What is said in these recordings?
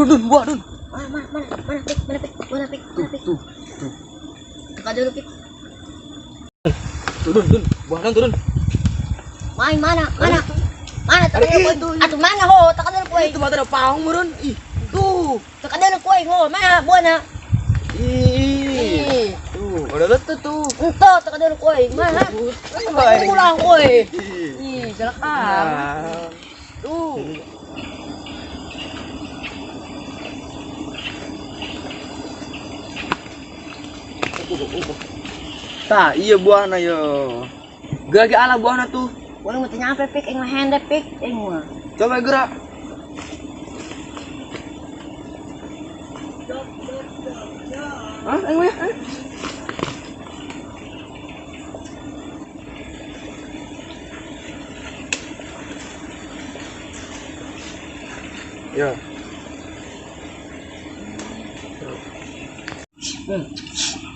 Dun, dun, buah dun. Mana, mana, mana, mana, Pik, mana, Pik, mana, Pik, mana, Pik. Tuh, tuh. Teka dulu, Pik. Tuh, dun, dun. Buah dun, tuh, dun. Main mana, mana? Mana teka Ada dulu, itu, kuy. Atuh mana ho, teka dulu, kuy. Itu mata ada paung meureun. Ih, tuh. Teka dulu, kuy, ho, mana buahna? Ih. Ih. Tuh, ada tuh tuh. Ento, teka dulu, kuy. Mana? Ulang, kuy. Ih, galak amat. Tuh. Tah, iya buahna yo. Geura ala buahna tuh. Boleh mau tanya apa, Pik? Aing mah handep, Pik. Aing mah. Coba gerak. Hah, aing mah. Ya.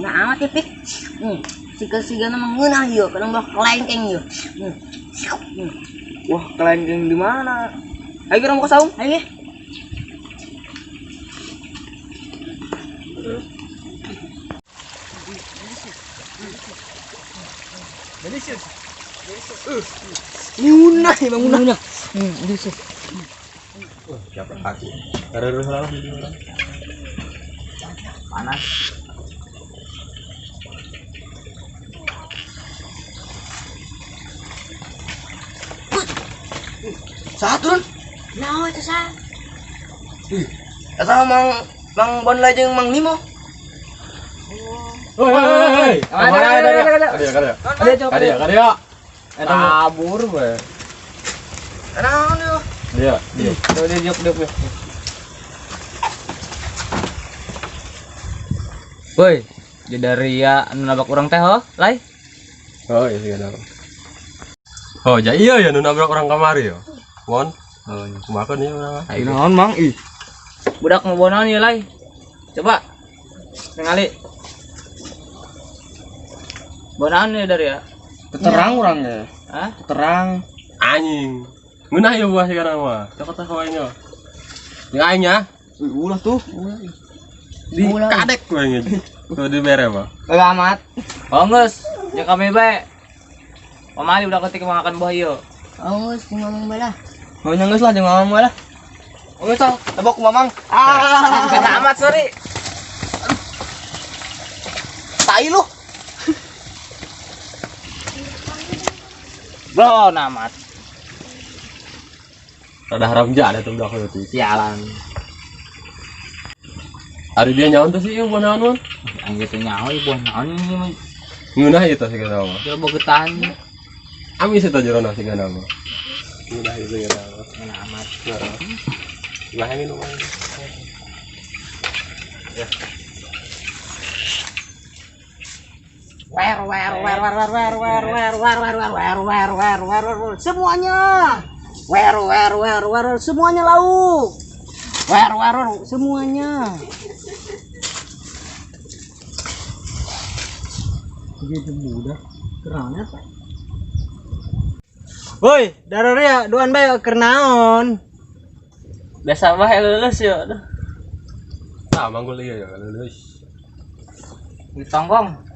Nah, amat ya, Pik. Siga-siga nama ngeunah ieu, kadang buah kelengkeng ieu. Wah, kelengkeng di mana? Ayo kita mau ke saung. Ayo. Delicious. Ngunah, emang ngunah. Delicious. Wah, siapa aku? Karena selalu di orang. Panas. Satu, Dun. Nah, itu sah. Ih, eta Mang Mang Bonlai jeung Mang Nimo. Hei, hei, hei. Ada, ada, ada, ada. Ada, ada. Ada, coba. Ada, ada. Kabur we. Naon yo? Dia, dia. Tuh, dia jok jok. Woi, jadi ria anu nabrak urang teh ho, Lai. Oh, iya sih ada. Oh, ja iya ya nu nabrak orang kamari yo. Mon. Oh, kumaha nih urang. Ayo. Naon Mang? Ih. Budak mau bawa naon ieu, Lai? Coba. Ningali. Bawa naon ieu dari ya? Terang urang ya. Hah? Terang. Anjing. Ngeunah ieu buah sekarang mah. Cokot tah aing yo. Jeung aing ya. Ih, ulah tuh. Di kadek ku aing. Tuh dibere mah. Kagak amat. Oh, geus, jeung kami bae. Pamali udah ketik makan buah ieu. Oh, geus ngomong bae lah. Mau nyanggeus lah jeung mamang lah. Oh, geus tah, tebok ku mamang. Ah, Kagak amat, sorry. Tai lu. Bro, amat. Rada haram jadah tuh budak itu. Sialan. Ari dia nyaon tuh sih ieu buah naon mon? Aing teh nyaho ieu buah naon ini mah. Ngeunah ieu teh sigana mah. Jero bogetan. Amis eta jerona sigana mah. Ngeunah ieu sigana mah. Ngeunah amat. Heeh. Lah ini nu mah. Ya. Wer wer wer wer wer wer wer wer wer wer wer wer wer wer wer wer semuanya. Wer wer wer wer semuanya lauk. Wer wer wer semuanya. Begitu mudah. Keren apa? Woi, dararia duan bae keur naon? Biasa bae lulus yo. Tah manggul ieu ya lulus. Ditonggong.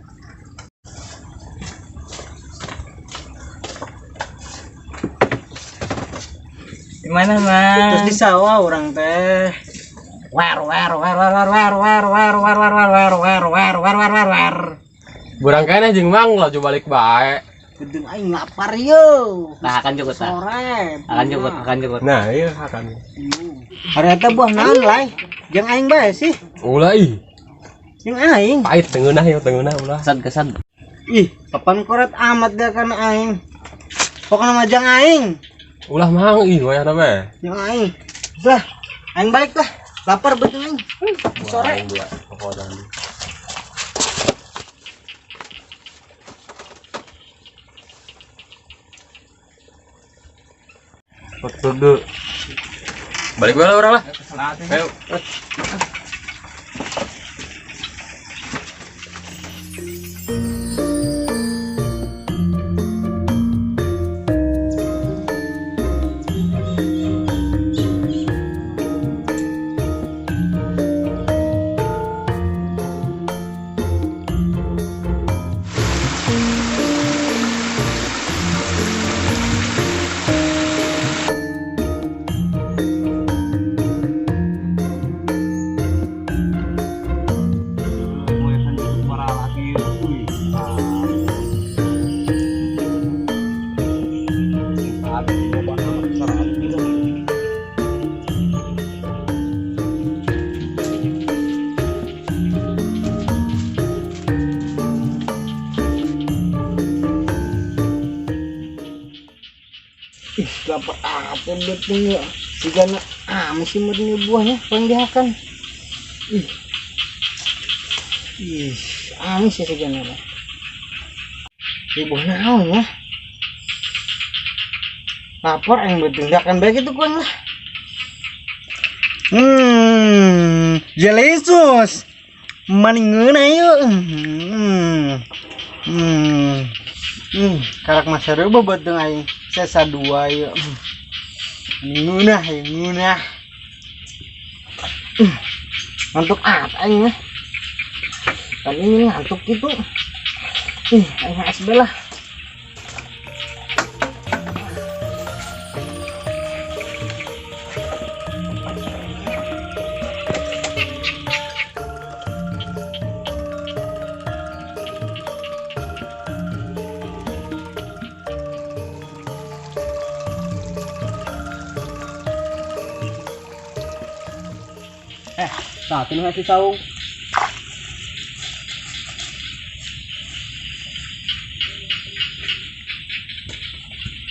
Di mana, Mas? Terus di sawah orang teh. Wer wer wer wer wer wer wer wer wer wer wer wer wer wer wer wer wer. Burang kene jeung Mang laju balik bae. Gedeng aing lapar yo. Nah, akan cukup tah. Sore. Akan cukup, akan cukup. Nah, iya akan. Hari eta buah naon lai? Jeung aing bae sih. Ulah ih. Jeung aing. Pahit tengeunah ieu tengeunah ulah. Kesad, kesad. Ih, kapan koret amat gak kana aing. Pokokna mah jeung aing. Ulah Mang ih wayahna bae. Jeung aing. Lah, aing balik lah. Lapar betul aing. Sore. Aing dua pokokna. Duduk. Balik bae lah urang lah. Ayo. Lapar apa betul ya? Sigana amis sih meureun buahnya paling dihakan. Ih. Ih, amis ya sigana mah. Ih, buah naon ya? Lapar aing beuteung dihakan bae kitu kuan lah. Jelesus. Maningeuna ieu. Karak mah sareuba beuteung aing. Sesa dua ieu. Ngeunah ieu, ngeunah. Ngantuk apa aing mah? Kan ini ngantuk gitu. Ih, aing has belah. Saat ini masih saung.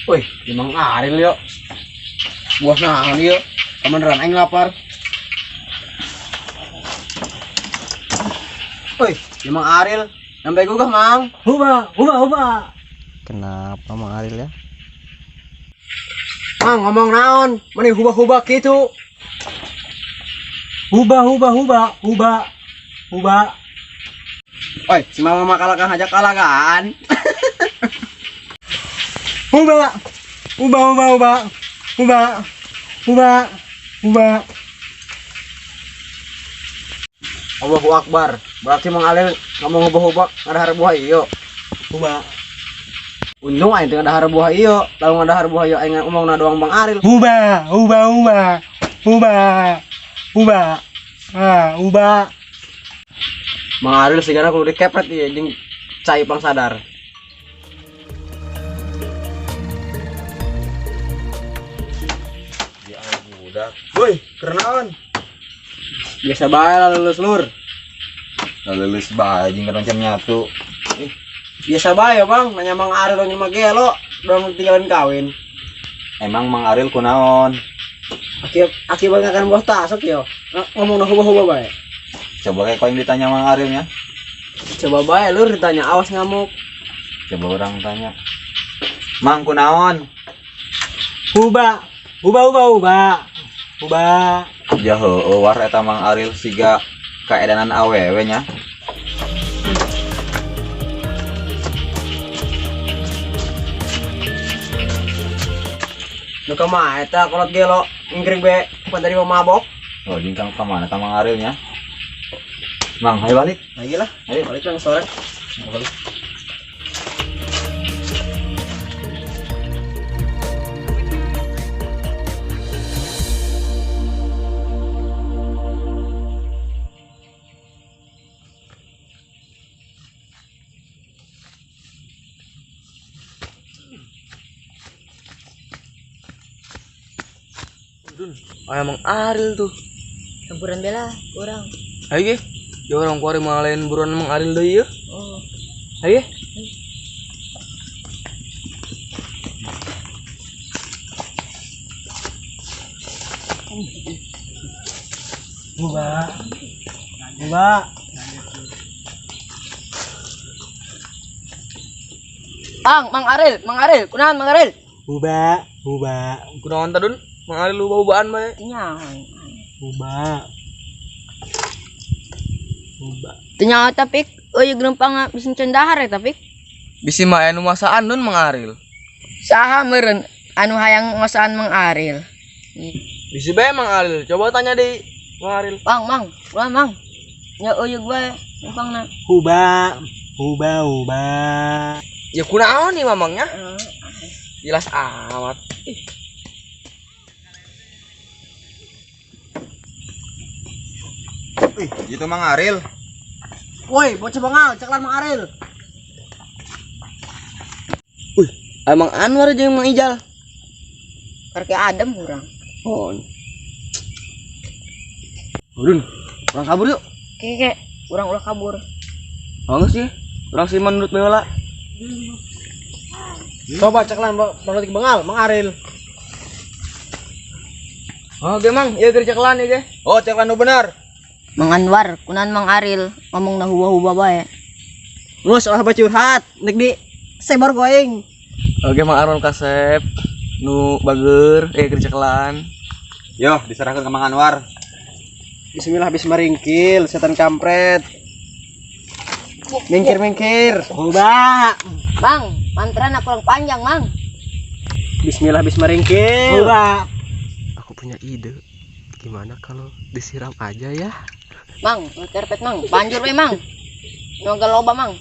Wih, emang Aril yuk. Buah naon yuk. Kebeneran aing lapar. Wih, emang Aril. Sampai gugah, Mang. Huba, huba, huba. Kenapa Mang Aril ya? Mang ngomong naon? Meni huba-huba gitu. Huba, huba, huba, huba, huba. Oi, si mama mah kalakan aja kalakan. Huba, huba, huba, huba, huba, huba, huba. Allahu Akbar. Berarti Mang Alil ngomong huba-huba ngadahar buah iyo. Huba, Untung aing teu ngadahar buah iyo. Lalu ngadahar buah iyo aing ngomongna doang Bang Aril. huba, huba, huba, huba, huba, ah, huba. Mang Aril sigana kudu dikepret ieu jeung cai pang sadar. Ya budak. Woi, kerenaon? Biasa bae lah lulus lur. Lah lulus bae jeung macam nyatu. Biasa bae ya, Bang, nanya Mang Aril nanya mah gelo, doang tinggalin kawin. Emang Mang Aril kunaon? Akibat ngakan buah tasok yo. Ngomong huba-huba bae. Coba kayak kau yang ditanya Mang Arilnya. Coba bae lur ditanya awas ngamuk. Coba orang tanya. Mang kunaon? Huba, huba, huba, huba, huba. Ya heueuh war eta Mang Aril siga kaedanan awewe nya. Nu kumaha eta kolot gelo ngring be pan tadi mau mabok. Oh, jeung ka mana ka Mang Arilnya? Mang, ayo balik. Lagi lah, Ayo. balik lang sore. Balik. Dun, aya Mang Aril tuh. Campuran bela kurang. Ayo ge. Ya orang kuari mangalain buruan Mang Aril deui yeuh. Oh. Ayo. Huba, huba. Ang, Mang Aril, Mang Aril, kunaon Mang Aril? Huba, huba, Kunaon ta Dun? Mang Aril ubah-ubahan bae. Nya. huba. Huba. Nya tapi euy geumpang bisa cendahar ya tapi. Bisi mah aya nu masaan Dun Mang Aril. Saha meureun anu hayang ngosaan Mang Aril. Bisi bae Mang Aril. Coba tanya deui Mang Aril. Mang, Mang, ulah Mang. Nya euy bae numpangna. Huba, huba, huba. Ya kunaon nih mamangnya? Jelas amat. Ih. Wih, itu Mang Aril. Woi, bocah bengal, ceklan Mang Aril. Wih, Mang Anwar jeung Mang Ijal. Karek adem urang. Oh. Dun, urang kabur yuk. Keke, urang ulah kabur. Oh enggak sih. Urang sih menurut bae lah. Coba ceklan menurut bengal, Mang Aril. Oke, Mang, ieu keur cekelan ieu ge. Oh, cekelan nu bener. Mang Anwar, kunaon Mang Aril ngomong na huwa-huwa bae. Ngus ulah curhat, nek di sebar ku aing. Oke, Mang Arwan kasep nu bager keur cekelan. Yo, diserahkan ke Mang Anwar. Bismillah habis meringkil, setan kampret. Mingkir mingkir. Coba. Bang, mantrana kurang panjang, Mang. Bismillah habis meringkil. Coba. Aku punya ide. Gimana kalau disiram aja ya? Mang, lu kerpet, Mang. Banjur we, Mang. Nu agak loba, Mang.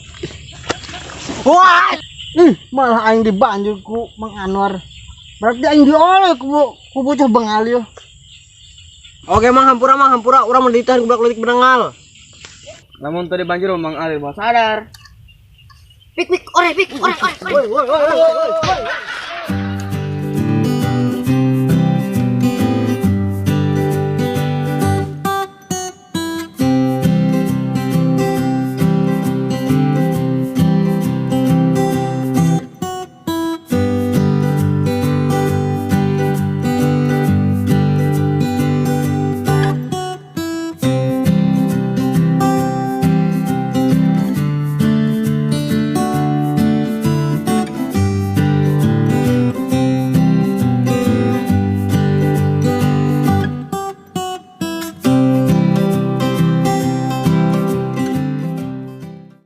Wah. Ih, malah aing dibanjur ku Mang Anwar. Berarti aing dioleh ku bocah bengal yo. Oke, Mang, hampura, Mang, hampura. Urang mau ditahan ku budak leutik benengal. Lamun tadi banjur Mang Aril moal sadar. Pik pik, ore pik, ore ore ore. Woi, woi, woi, woi, woi.